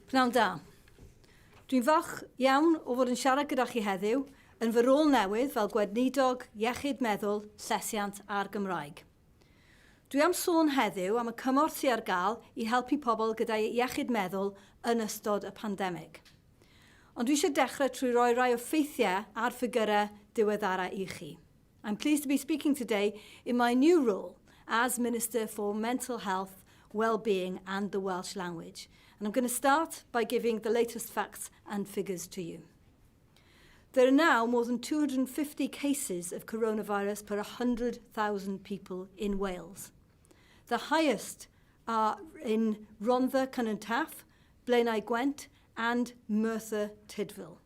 Pnawn da. Dwi'n falch iawn o fod yn siarad gyda chi heddiw yn fy rôl newydd fel Gweinidog Iechyd Meddwl, Llesiant a'r Gymraeg. Dwi am sôn heddiw am y cymorth sydd ar gael i helpu pobl gyda'u iechyd meddwl yn ystod y pandemig. Ond dwi eisiau dechrau trwy roi rai o ffeithiau a'r ffigyrau diweddara i chi. I'm pleased to be speaking today in my new role as Minister for Mental Health, Wellbeing and the Welsh Language. And I'm going to start by giving the latest facts and figures to you. There are now more than 250 cases of coronavirus per 100,000 people in Wales. The highest are in Rhondda Cynon Taf, Blaenau Gwent and Merthyr Tydfil.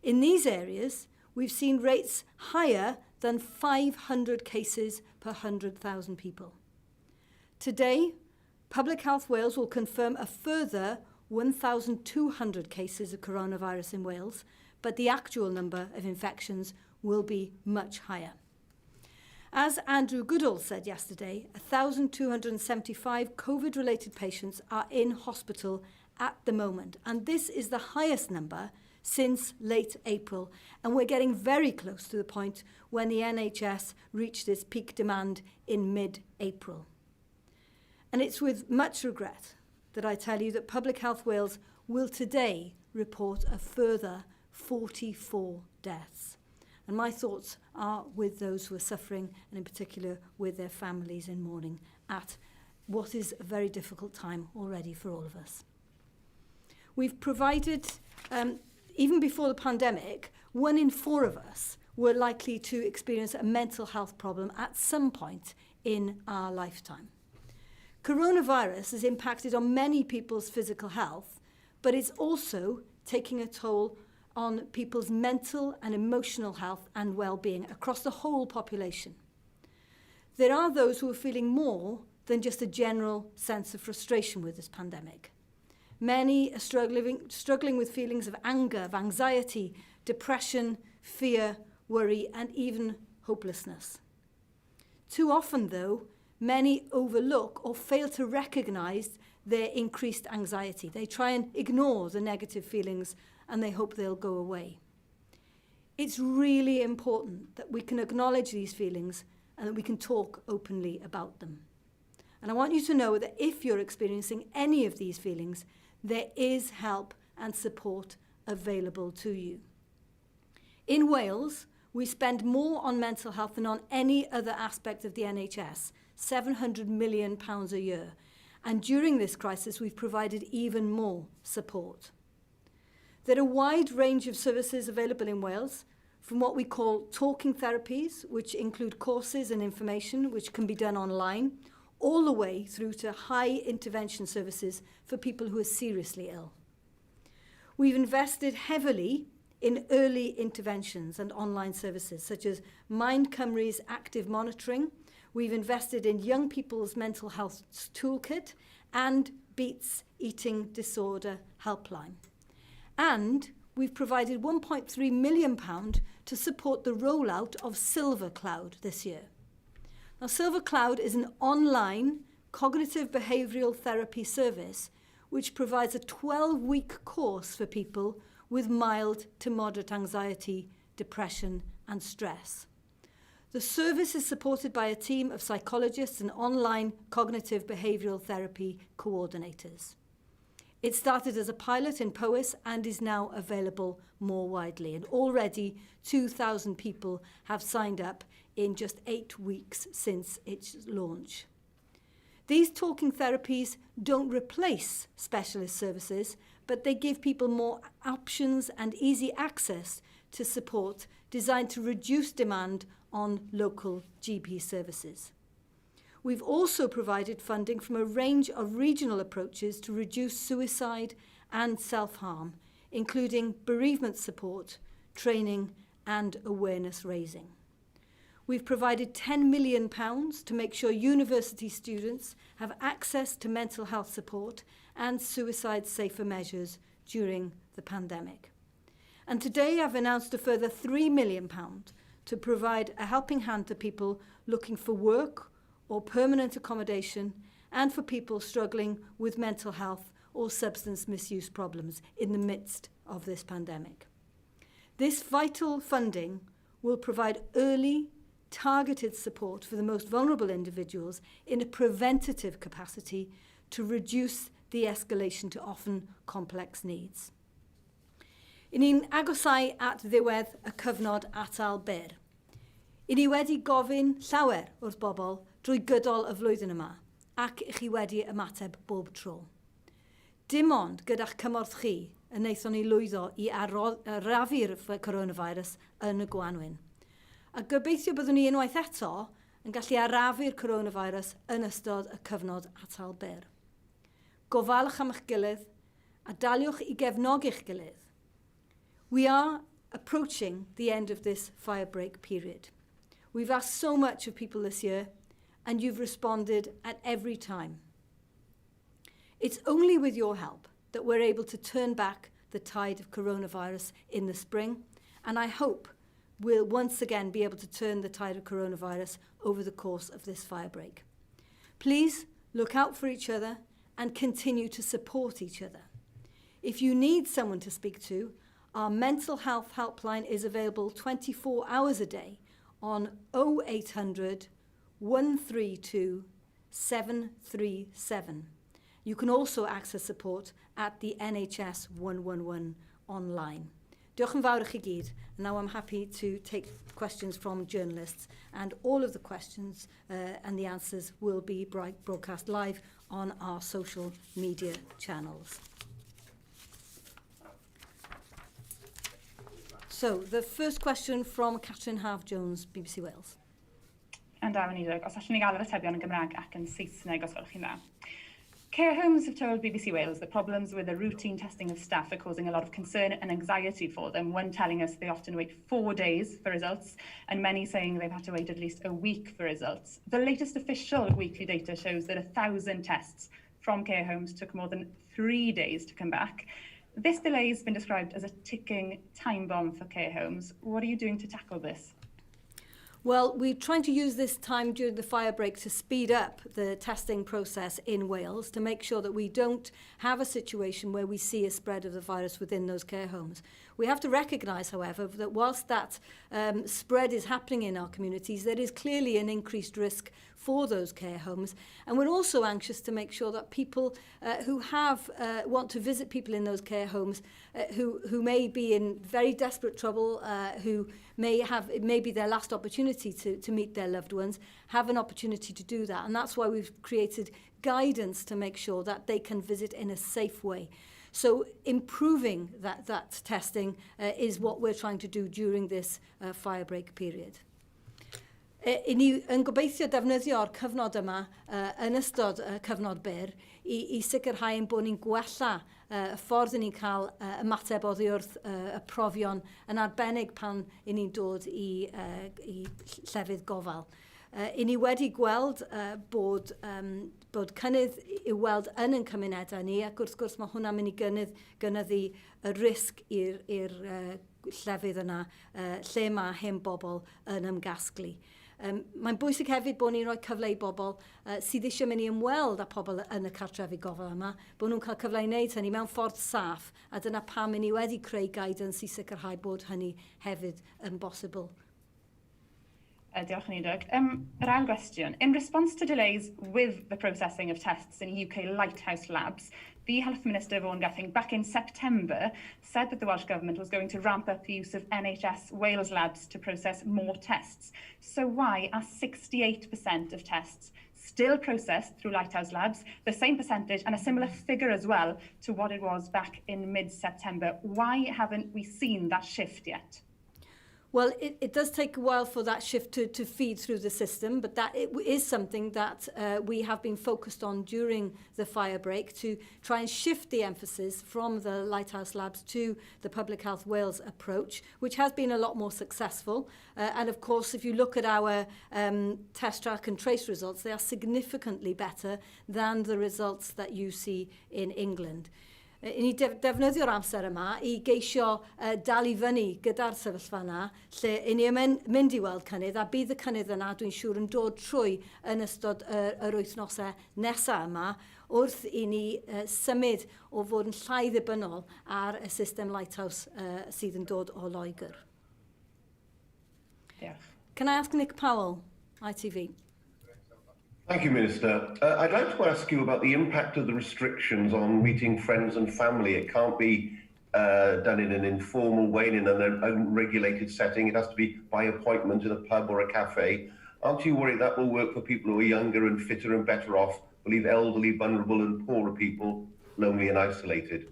In these areas, we've seen rates higher than 500 cases per 100,000 people. Today, Public Health Wales will confirm a further 1,200 cases of coronavirus in Wales, but the actual number of infections will be much higher. As Andrew Goodall said yesterday, 1,275 COVID-related patients are in hospital at the moment, and this is the highest number since late April, and we're getting very close to the point when the NHS reached its peak demand in mid-April. And it's with much regret that I tell you that Public Health Wales will today report a further 44 deaths. And my thoughts are with those who are suffering, and in particular with their families in mourning at what is a very difficult time already for all of us. We've provided, even before the pandemic, 1 in 4 of us were likely to experience a mental health problem at some point in our lifetime. Coronavirus has impacted on many people's physical health, but it's also taking a toll on people's mental and emotional health and well-being across the whole population. There are those who are feeling more than just a general sense of frustration with this pandemic. Many are struggling with feelings of anger, of anxiety, depression, fear, worry, and even hopelessness. Too often, though, many overlook or fail to recognise their increased anxiety. They try and ignore the negative feelings and they hope they'll go away. It's really important that we can acknowledge these feelings and that we can talk openly about them. And I want you to know that if you're experiencing any of these feelings, there is help and support available to you. In Wales, we spend more on mental health than on any other aspect of the NHS, £700 million a year. And during this crisis, we've provided even more support. There are a wide range of services available in Wales, from what we call talking therapies, which include courses and information which can be done online, all the way through to high intervention services for people who are seriously ill. We've invested heavily in early interventions and online services, such as Mind Cymru's active monitoring. We've invested in Young People's Mental Health Toolkit and Beats Eating Disorder Helpline. And we've provided £1.3 million to support the rollout of SilverCloud this year. Now, SilverCloud is an online cognitive behavioural therapy service which provides a 12-week course for people with mild to moderate anxiety, depression and stress. The service is supported by a team of psychologists and online cognitive behavioural therapy coordinators. It started as a pilot in Powys and is now available more widely. And already 2,000 people have signed up in just 8 weeks since its launch. These talking therapies don't replace specialist services, but they give people more options and easy access to support designed to reduce demand on local GP services. We've also provided funding from a range of regional approaches to reduce suicide and self-harm, including bereavement support, training and awareness raising. We've provided £10 million to make sure university students have access to mental health support and suicide safer measures during the pandemic. And today I've announced a further £3 million to provide a helping hand to people looking for work or permanent accommodation and for people struggling with mental health or substance misuse problems in the midst of this pandemic. This vital funding will provide early, targeted support for the most vulnerable individuals in a preventative capacity to reduce the escalation to often complex needs. I ni'n agosau at ddiwedd y cyfnod atal byr. I ni wedi gofyn llawer wrth bobl drwy gydol y flwyddyn yma, ac i chi wedi ymateb bob tro. Dim ond gyda'ch cymorth chi y wnaethon ni lwyddo i arafu'r coronavirus yn y gwanwyn. A gobeithio byddwn ni unwaith eto yn gallu arafu'r coronavirus yn ystod y cyfnod atal byr. Gofalwch am eich gilydd a daliwch i gefnogi'ch gilydd. We are approaching the end of this firebreak period. We've asked so much of people this year and you've responded at every time. It's only with your help that we're able to turn back the tide of coronavirus in the spring, and I hope we'll once again be able to turn the tide of coronavirus over the course of this firebreak. Please look out for each other and continue to support each other. If you need someone to speak to, our mental health helpline is available 24 hours a day on 0800 132 737. You can also access support at the NHS 111 online. Diolch yn fawr i chi gyd. And now I'm happy to take questions from journalists and all of the questions and the answers will be broadcast live on our social media channels. So, the first question from Catrin Haf Jones, BBC Wales. And Darren Edog, os allwn ni gael yr atebion yn Gymraeg ac yn Saesneg os gwelwch chi'n dda. Care homes have told BBC Wales that problems with the routine testing of staff are causing a lot of concern and anxiety for them, one telling us they often wait 4 days for results and many saying they've had to wait at least a week for results. The latest official weekly data shows that 1,000 tests from care homes took more than 3 days to come back. This delay has been described as a ticking time bomb for care homes. What are you doing to tackle this? Well, we're trying to use this time during the fire break to speed up the testing process in Wales to make sure that we don't have a situation where we see a spread of the virus within those care homes. We have to recognise, however, that whilst that spread is happening in our communities, there is clearly an increased risk for those care homes. And we're also anxious to make sure that people who have want to visit people in those care homes who may be in very desperate trouble, who may have, it may be their last opportunity to meet their loved ones, have an opportunity to do that. And that's why we've created guidance to make sure that they can visit in a safe way. So improving that testing is what we're trying to do during this firebreak period. I ni yn gobeithio defnyddio'r cyfnod yma yn ystod y cyfnod byr i sicrhau ein bod ni'n gwella y ffordd ni'n cael ymateb oddi wrth y profion yn arbennig pan i ni'n dod i llefydd gofal. I ni wedi gweld bod cynnydd i'w weld yn ein cymunedau ni ac wrth gwrs mae hwnna'n mynd i gynyddu y risg i'r llefydd yna lle mae hen bobl yn ymgasglu. Mae'n bwysig hefyd bod ni'n rhoi cyfle i bobl sydd eisiau mynd i ymweld â pobl yn y cartrefi gofal yma, bod nhw'n cael cyfle i wneud hynny mewn ffordd saff, a dyna pam ni wedi creu guidance i sicrhau bod hynny hefyd yn bosibl. Diolch yn Edog. Yr ail gwestiwn. In response to delays with the processing of tests in UK Lighthouse labs, the Health Minister Vaughan Gething back in September said that the Welsh Government was going to ramp up the use of NHS Wales labs to process more tests. So why are 68% of tests still processed through Lighthouse Labs, the same percentage and a similar figure as well to what it was back in mid-September? Why haven't we seen that shift yet? Well, it does take a while for that shift to feed through the system, but that it is something that we have been focused on during the fire break to try and shift the emphasis from the Lighthouse Labs to the Public Health Wales approach, which has been a lot more successful. And of course, if you look at our test, track and trace results, they are significantly better than the results that you see in England. I ni defnyddio'r amser yma i geisio dal i fyny gyda'r sefyllfa yna, lle i ni yn mynd i weld cynnydd, a bydd y cynnydd yna, dwi'n siŵr, yn dod trwy yn ystod yr wythnosau nesaf yma. wrth i ni uh, symud o fod yn llai ddibynnol ar y system Lighthouse uh, sydd yn dod o Loegr. Diolch. Can I ask Nick Powell, ITV? Thank you, Minister. I'd like to ask you about the impact of the restrictions on meeting friends and family. It can't be done in an informal way, in an unregulated setting. It has to be by appointment in a pub or a cafe. Aren't you worried that will work for people who are younger and fitter and better off, will leave elderly, vulnerable and poorer people lonely and isolated?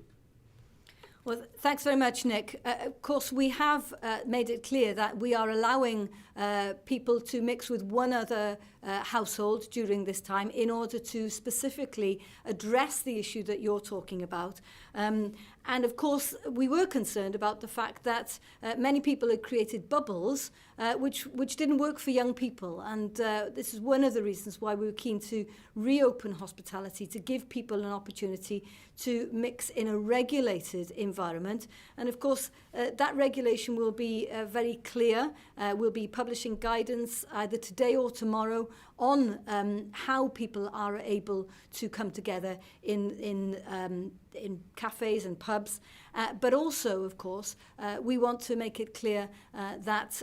Well, thanks very much, Nick. Of course, we have made it clear that we are allowing people to mix with one other household during this time in order to specifically address the issue that you're talking about. And of course, we were concerned about the fact that many people had created bubbles which didn't work for young people. And this is one of the reasons why we were keen to reopen hospitality, to give people an opportunity to mix in a regulated environment. And of course, that regulation will be very clear. We'll be publishing guidance either today or tomorrow on how people are able to come together in cafes and pubs. But also, of course, we want to make it clear that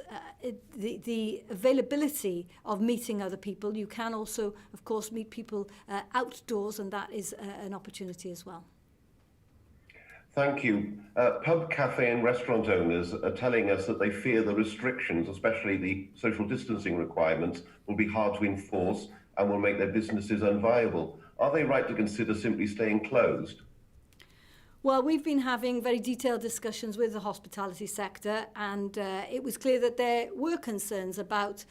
the availability of meeting other people, you can also, of course, meet people outdoors, and that is an opportunity as well. Thank you. Pub, cafe and restaurant owners are telling us that they fear the restrictions, especially the social distancing requirements, will be hard to enforce and will make their businesses unviable. Are they right to consider simply staying closed? Well, we've been having very detailed discussions with the hospitality sector, and it was clear that there were concerns about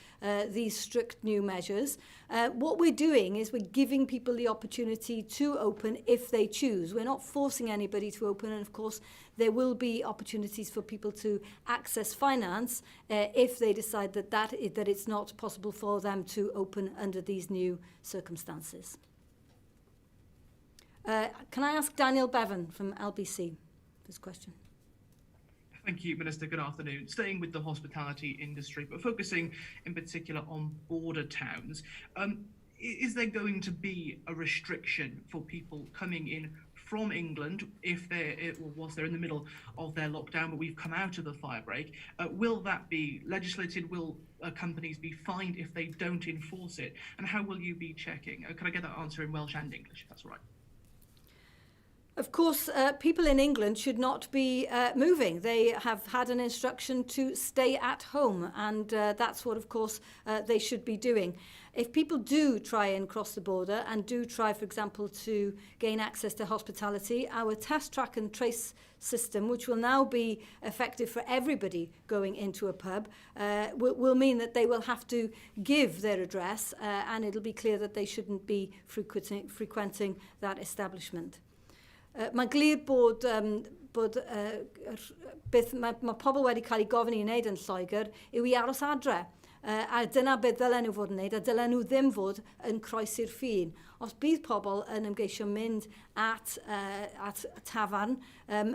these strict new measures. What we're doing is we're giving people the opportunity to open if they choose. We're not forcing anybody to open, and of course, there will be opportunities for people to access finance if they decide that it's not possible for them to open under these new circumstances. Can I ask Daniel Bevan from LBC this question? Thank you, Minister. Good afternoon. Staying with the hospitality industry, but focusing in particular on border towns, is there going to be a restriction for people coming in from England if they're, or whilst they're in the middle of their lockdown, but we've come out of the firebreak? Will that be legislated? Will companies be fined if they don't enforce it? And how will you be checking? Can I get that answer in Welsh and English, if that's all right? Of course, people in England should not be moving. They have had an instruction to stay at home, and that's what, of course, they should be doing. If people do try and cross the border and do try, for example, to gain access to hospitality, our test, track and trace system, which will now be effective for everybody going into a pub, will mean that they will have to give their address, and it'll be clear that they shouldn't be frequenting that establishment. Mae'n glir bod beth mae pobl wedi cael ei gofyn i wneud yn Lloegr yw i aros adre. A dyna beth ddylen nhw fod yn wneud, a dylen nhw ddim fod yn croesi'r ffin. Os bydd pobl yn ymgeisio mynd at tafarn,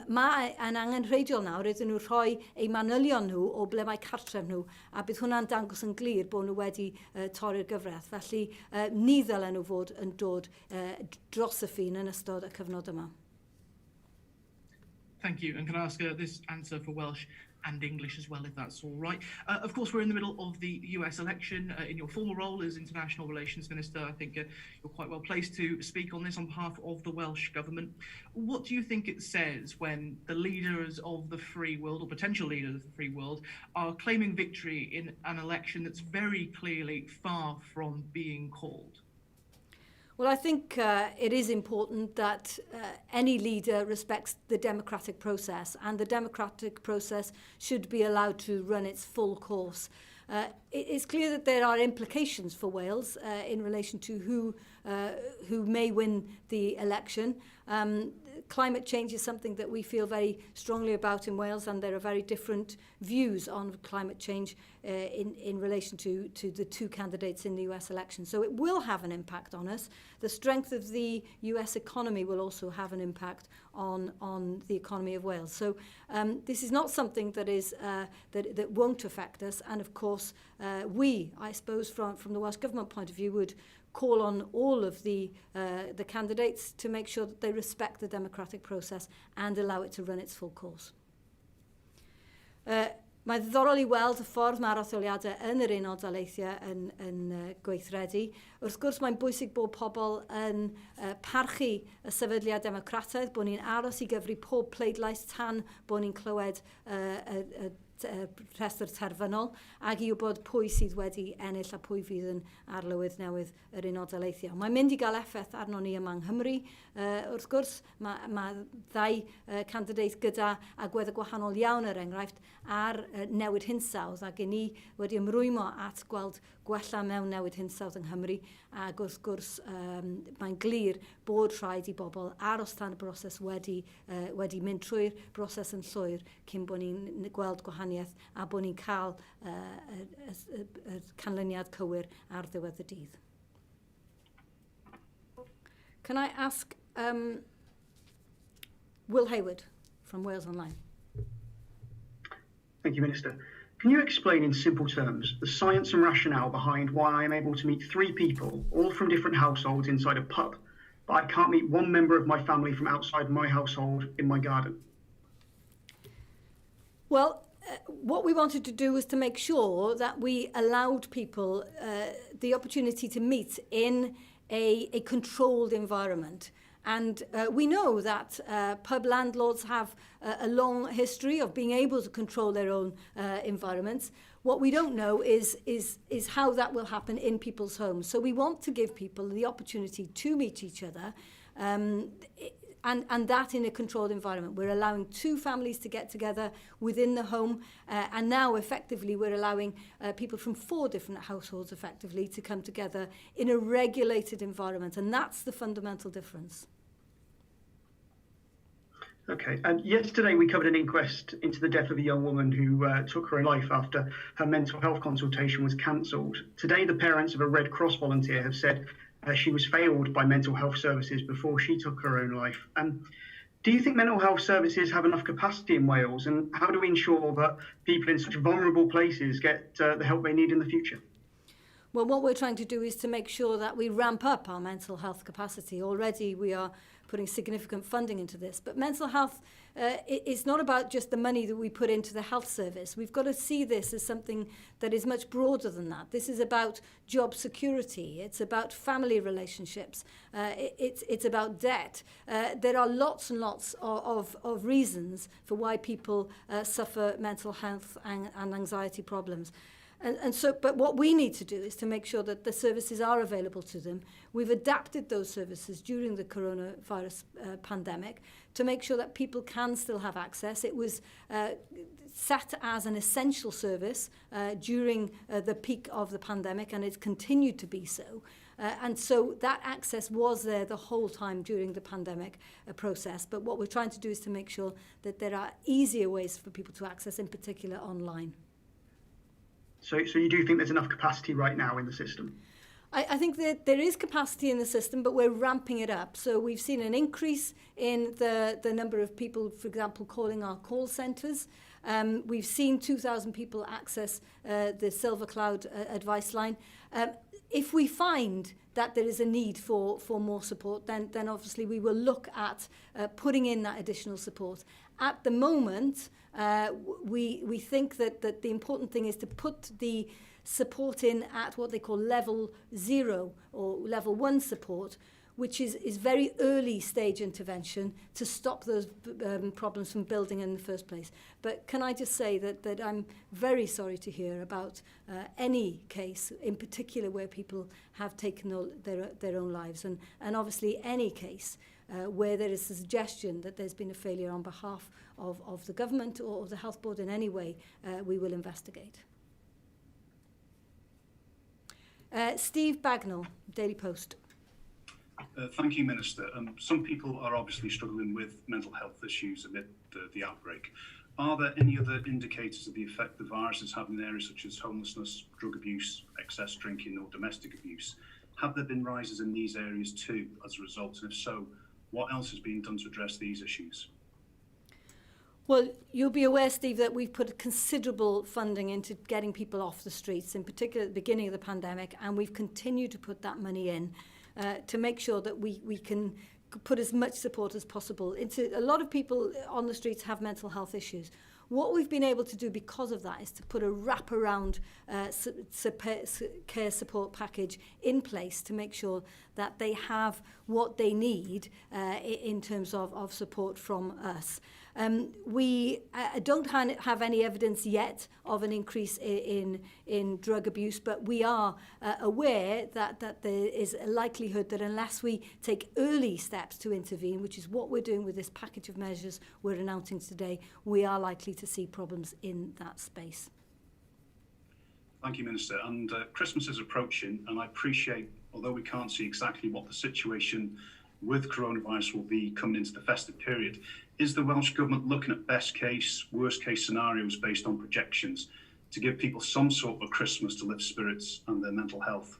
mae yn angenrheidiol nawr iddyn nhw rhoi eu manylion nhw o ble mae cartref nhw, a bydd hwnna'n dangos yn glir bod nhw wedi torri'r gyfraith. Felly, ni ddylen nhw fod yn dod dros y ffin yn ystod y cyfnod yma. Thank you. And can I ask this answer for Welsh and English as well, if that's all right? Of course, we're in the middle of the US election. In your former role as International Relations Minister, I think you're quite well placed to speak on this on behalf of the Welsh Government. What do you think it says when the leaders of the free world, or potential leaders of the free world, are claiming victory in an election that's very clearly far from being called? Well, I think it is important that any leader respects the democratic process, and the democratic process should be allowed to run its full course. It is clear that there are implications for Wales in relation to who may win the election. Climate change is something that we feel very strongly about in Wales, and there are very different views on climate change in relation to the two candidates in the US election. So it will have an impact on us. The strength of the US economy will also have an impact on the economy of Wales. So this is not something that won't affect us. And of course, we, I suppose, from the Welsh Government point of view, would call on all of the candidates to make sure that they respect the democratic process and allow it to run its full course. Mae ddiddorol i weld y ffordd mae'r etholiadau yn yr Unol Daleithiau yn gweithredu. Wrth gwrs, mae'n bwysig bod pobl yn parchu y sefydliad democrataidd, bod ni'n aros i gyfri pob pleidlais tan bod ni'n clywed y rhestr terfynol ac i wybod pwy sydd wedi ennill a pwy fydd yn arlywydd newydd yr Unol Daleithiau. Mae'n mynd i gael effaith arno ni yma yng Nghymru. Wrth gwrs, mae ddau candidate gyda agweddau gwahanol iawn, er enghraifft, ar newid hinsawdd, ac i ni wedi ymrwymo at gweld gwella mewn newid hinsawdd yng Nghymru, ac wrth gwrs mae'n glir bod rhaid i bobl aros tan y broses wedi mynd trwy'r broses yn llwyr cyn bod ni'n gweld gwahaniaeth a bod ni'n cael y canlyniad cywir ar ddiwedd y dydd. Can I ask Will Hayward from Wales Online? Thank you, Minister. Can you explain in simple terms the science and rationale behind why I am able to meet three people, all from different households, inside a pub, but I can't meet one member of my family from outside my household in my garden? Well, what we wanted to do was to make sure that we allowed people the opportunity to meet in a controlled environment. And we know that pub landlords have a long history of being able to control their own environments. What we don't know is how that will happen in people's homes. So we want to give people the opportunity to meet each other and that in a controlled environment. We're allowing two families to get together within the home, and now effectively we're allowing people from four different households effectively to come together in a regulated environment, and that's the fundamental difference. Okay. And yesterday we covered an inquest into the death of a young woman who took her own life after her mental health consultation was cancelled. Today, the parents of a Red Cross volunteer have said she was failed by mental health services before she took her own life. Do you think mental health services have enough capacity in Wales, and how do we ensure that people in such vulnerable places get the help they need in the future? Well, what we're trying to do is to make sure that we ramp up our mental health capacity. Already we are putting significant funding into this. But mental health is not about just the money that we put into the health service. We've got to see this as something that is much broader than that. This is about job security. It's about family relationships. It's about debt. There are lots and lots of reasons for why people suffer mental health and anxiety problems. But what we need to do is to make sure that the services are available to them. We've adapted those services during the coronavirus pandemic to make sure that people can still have access. It was set as an essential service during the peak of the pandemic, and it's continued to be so. And so that access was there the whole time during the pandemic process. But what we're trying to do is to make sure that there are easier ways for people to access, in particular online. So you do think there's enough capacity right now in the system? I think that there is capacity in the system, but we're ramping it up. So we've seen an increase in the number of people, for example, calling our call centres. We've seen 2,000 people access the Silver Cloud advice line. If we find that there is a need for more support, then obviously we will look at putting in that additional support. At the moment, we think that the important thing is to put the support in at what they call level 0 or level 1 support, which is very early stage intervention to stop those problems from building in the first place. But can I just say that I'm very sorry to hear about any case, in particular where people have taken their own lives, and obviously any case where there is a suggestion that there's been a failure on behalf of the government or the health board in any way, we will investigate. Steve Bagnall, Daily Post. Thank you, Minister. Some people are obviously struggling with mental health issues amid the outbreak. Are there any other indicators of the effect the virus is having in areas such as homelessness, drug abuse, excess drinking or domestic abuse? Have there been rises in these areas too as a result? And if so, what else is being done to address these issues? Well, you'll be aware, Steve, that we've put considerable funding into getting people off the streets, in particular at the beginning of the pandemic, and we've continued to put that money in to make sure that we, we can put as much support as possible into a lot of people on the streets have mental health issues. What we've been able to do because of that is to put a wraparound care support package in place to make sure that they have what they need in terms of, of support from us. Um, we don't ha have any evidence yet of an increase in, in drug abuse, but we are aware that, that there is a likelihood that unless we take early steps to intervene, which is what we're doing with this package of measures we're announcing today, we are likely to see problems in that space. Thank you, Minister. And Christmas is approaching, and I appreciate, although we can't see exactly what the situation with coronavirus will be coming into the festive period, is the Welsh Government looking at best case, worst case scenarios based on projections to give people some sort of Christmas to lift spirits and their mental health?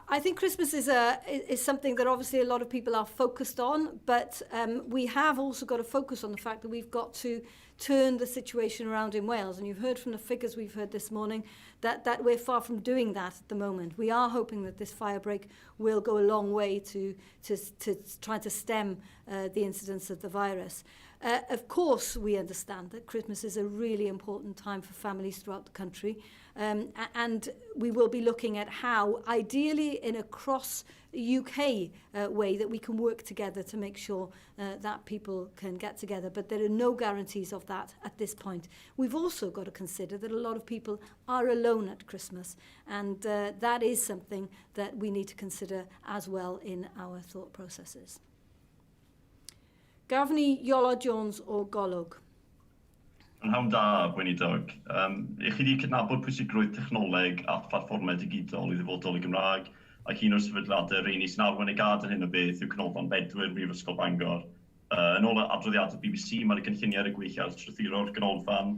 I think Christmas is, a, is something that obviously a lot of people are focused on, but um, we have also got to focus on the fact that we've got to turn the situation around in Wales. And you've heard from the figures we've heard this morning that, that we're far from doing that at the moment. We are hoping that this firebreak will go a long way to, to, to try to stem uh, the incidence of the virus. Uh, of course, we understand that Christmas is a really important time for families throughout the country. Um, and we will be looking at how, ideally in a cross-UK uh, way, that we can work together to make sure uh, that people can get together. But there are no guarantees of that at this point. We've also got to consider that a lot of people are alone at Christmas, and uh, that is something that we need to consider as well in our thought processes. Gaf ni Iolo Jones o Golwg. Prynhawn da, Gweinidog. Um, I chi wedi cydnabod pwysigrwydd technoleg a phlatfformau digidol i ddyfodol y Gymraeg, ac un o'r sefydliadau rheini sy'n arwain y gad yn hyn o beth yw Canolfan Bedwyr Brifysgol Bangor. Uh, yn ôl adroddiadau BBC, mae'r cynlluniau ar y gweill ar strwythuro'r ganolfan.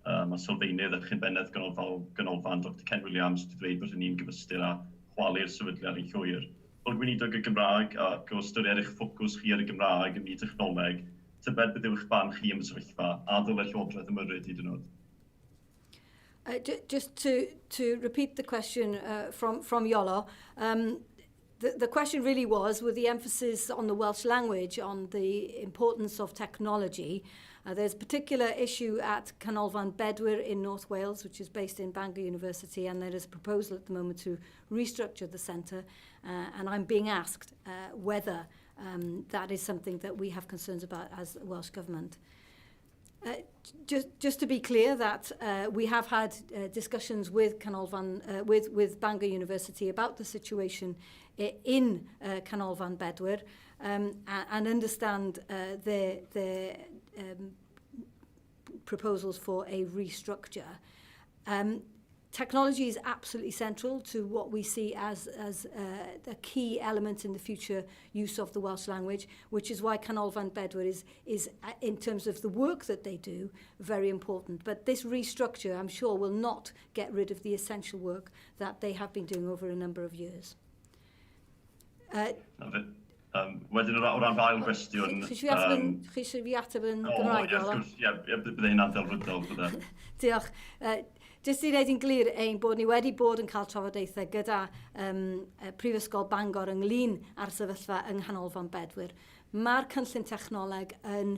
Uh, mae sylfaenydd a chynbennaeth ganolfan, ganolfan Dr Ken Williams wedi dweud bod hynny'n gyfystyr â chwalu'r sefydliad yn llwyr. Fel gweinidog y Gymraeg ac o ystyried eich ffocws chi ar y Gymraeg ym myd technoleg, tybed beth yw eich barn chi am y sefyllfa a dylai Llywodraeth ymyrryd hyd yn oed? Uh, just to, to repeat the question uh, from, from Iolo, um, the, the question really was, with the emphasis on the Welsh language, on the importance of technology, uh, there's a particular issue at Canolfan Bedwyr in North Wales, which is based in Bangor University, and there is a proposal at the moment to restructure the centre, uh, and I'm being asked uh, whether um, that is something that we have concerns about as the Welsh Government. Uh, just, just to be clear that uh, we have had uh, discussions with Canolfan, uh, with, with Bangor University about the situation uh, in uh, Canolfan Bedwyr um, and understand uh, their, their um, proposals for a restructure. Um, technology is absolutely central to what we see as, as uh, a key element in the future use of the Welsh language, which is why Canolfan Bedwyr is, is, uh, in terms of the work that they do, very important. But this restructure, I'm sure, will not get rid of the essential work that they have been doing over a number of years. Uh, Um, wedyn o ran fy ail gwestiwn... Chi eisiau um, chi eisiau fi ateb yn Gymraeg? O, wrth gwrs, ie, bydde hynna'n delfrydol, bydde. Diolch. Uh, Jyst i wneud yn glir ein bod ni wedi bod yn cael trafodaethau gyda um, Prifysgol Bangor ynglyn â'r sefyllfa yng Nghanolfan Bedwyr. Mae'r cynllun technoleg yn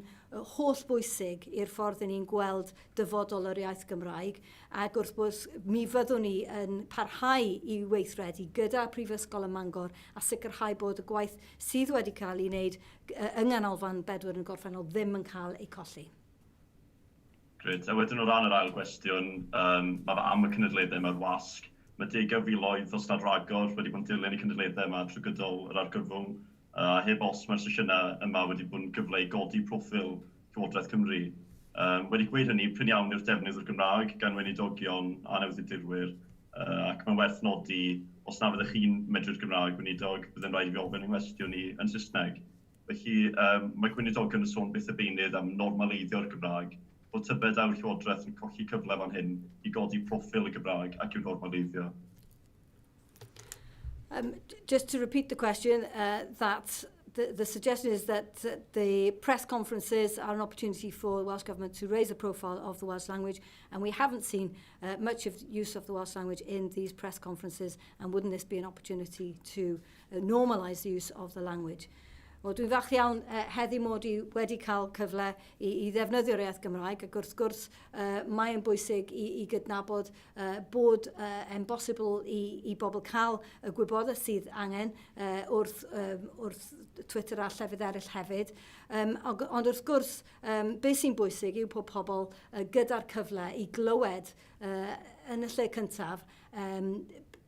holl bwysig i'r ffordd i ni'n gweld dyfodol yr iaith Gymraeg ac wrth gwrs mi fyddwn ni yn parhau i weithredu gyda Prifysgol ym Mangor a sicrhau bod y gwaith sydd wedi cael ei wneud yng Nghanolfan Bedwyr yn gorffennol ddim yn cael ei colli. Grêt. A wedyn o ran yr ail gwestiwn, um, mae fe am y cynadleddau mae'r wasg. Mae degau filoedd os nad ragor wedi bod yn dilyn y cynadleddau yma trwy gydol yr argyfwng. Uh, heb os mae'r sesiynau yma wedi bod yn gyfle i godi proffil Llywodraeth Cymru. Um, wedi gweud hynny, prin iawn yw'r defnydd o'r Gymraeg gan weinidogion a newyddiadurwyr, uh, ac mae'n werth nodi, os na fyddech chi'n medru'r Gymraeg, weinidog, byddai'n rhaid i fi ofyn yng nghwestiwn i yn Saesneg. Felly, um, mae gweinidogion yn sôn byth a beunydd am normaleiddio'r Gymraeg, bod tybed a yw'r Llywodraeth yn colli cyfle fan hyn i godi proffil y Gymraeg ac i'w normaleiddio. Um, just to repeat the question, uh, that the, the suggestion is that the press conferences are an opportunity for the Welsh Government to raise the profile of the Welsh language, and we haven't seen much of use of the Welsh language in these press conferences, and wouldn't this be an opportunity to normalise the use of the language? Wel, dwi'n falch iawn heddi mod i wedi cael cyfle i, i ddefnyddio'r iaith Gymraeg ac wrth gwrs mae'n bwysig i, i gydnabod bod yn bosibl i, i bobl cael y gwybodaeth sydd angen wrth, wrth Twitter a llefydd eraill hefyd. Um, ond wrth gwrs, um, beth sy'n bwysig yw bod pobl gyda'r cyfle i glywed yn y lle cyntaf um,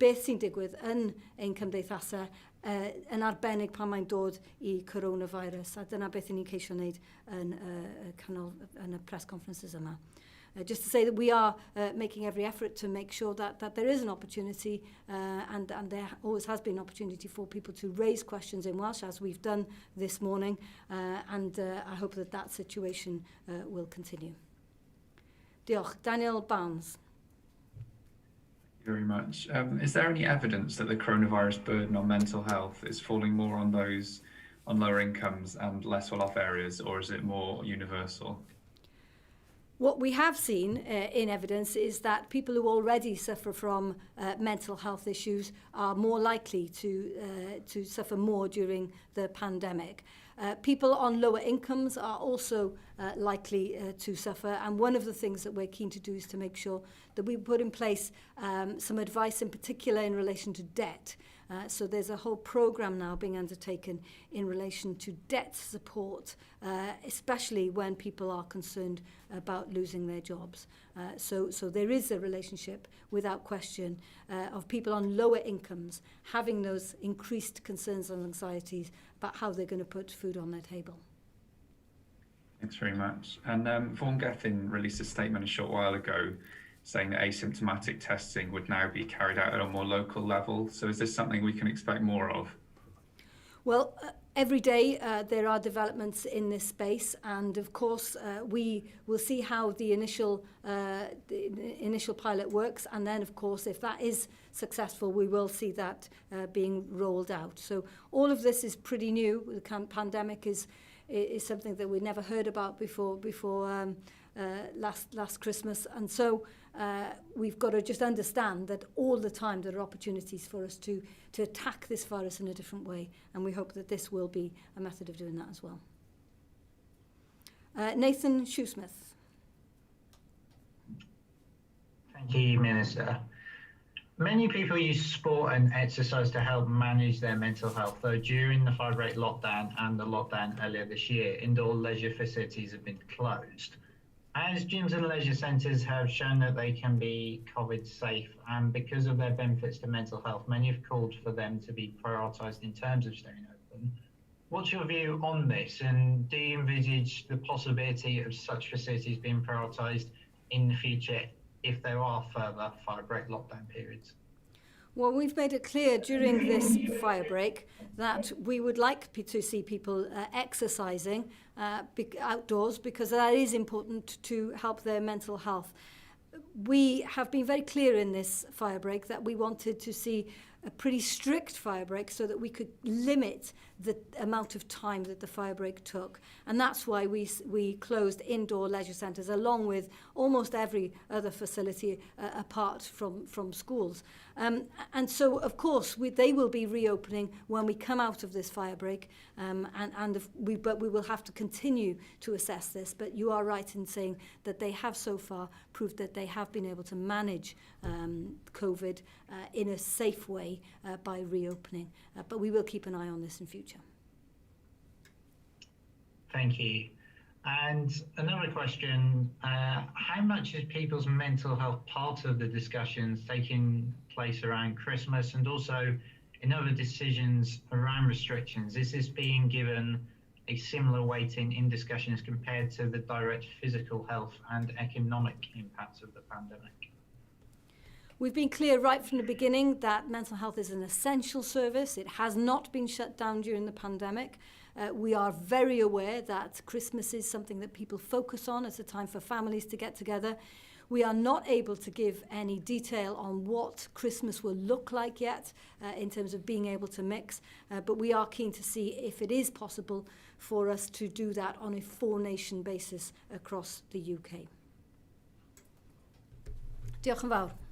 beth sy'n digwydd yn ein cymdeithasau yn arbennig pan mae'n dod i coronavirus. A dyna beth ni'n ceisio wneud yn, canol, yn y press conferences yma. Just to say that we are making every effort to make sure that, that there is an opportunity and, and there always has been an opportunity for people to raise questions in Welsh, as we've done this morning, and I hope that that situation will continue. Diolch. Daniel Barnes. Very much. Is there any evidence that the coronavirus burden on mental health is falling more on those on lower incomes and less well-off areas, or is it more universal? What we have seen in evidence is that people who already suffer from mental health issues are more likely to, to suffer more during the pandemic. People on lower incomes are also likely to suffer and one of the things that we're keen to do is to make sure that we put in place some advice in particular in relation to debt. So there's a whole program now being undertaken in relation to debt support, especially when people are concerned about losing their jobs. So, so there is a relationship, without question, of people on lower incomes having those increased concerns and anxieties about how they're going to put food on their table. Thanks very much. And Vaughan Gething released a statement a short while ago saying that asymptomatic testing would now be carried out at a more local level. So is this something we can expect more of? Well, every day there are developments in this space and of course we will see how the initial the initial pilot works and then of course if that is successful we will see that being rolled out. So all of this is pretty new. The pandemic is is something that we never heard about before before last last Christmas and so we've got to just understand that all the time there are opportunities for us to, to attack this virus in a different way, and we hope that this will be a method of doing that as well. Nathan Shoesmith. Thank you, Minister. Many people use sport and exercise to help manage their mental health, though during the firebreak lockdown and the lockdown earlier this year, indoor leisure facilities have been closed. As gyms and leisure centres have shown that they can be COVID safe, and because of their benefits to mental health, many have called for them to be prioritised in terms of staying open. What's your view on this, and do you envisage the possibility of such facilities being prioritised in the future if there are further firebreak lockdown periods? Well, we've made it clear during this fire break that we would like to see people exercising outdoors because that is important to help their mental health. We have been very clear in this fire break that we wanted to see a pretty strict fire break so that we could limit the amount of time that the fire break took. And that's why we, we closed indoor leisure centres along with almost every other facility apart from, from schools. And so, of course, we, they will be reopening when we come out of this fire break, and, and if we, but we will have to continue to assess this. But you are right in saying that they have so far proved that they have been able to manage COVID in a safe way by reopening. But we will keep an eye on this in future. Thank you. And another question, how much is people's mental health part of the discussions taking place around Christmas and also in other decisions around restrictions? Is this being given a similar weighting in discussions compared to the direct physical health and economic impacts of the pandemic? We've been clear right from the beginning that mental health is an essential service. It has not been shut down during the pandemic. We are very aware that Christmas is something that people focus on as a time for families to get together. We are not able to give any detail on what Christmas will look like yet in terms of being able to mix, but we are keen to see if it is possible for us to do that on a four-nation basis across the UK. Diolch yn fawr.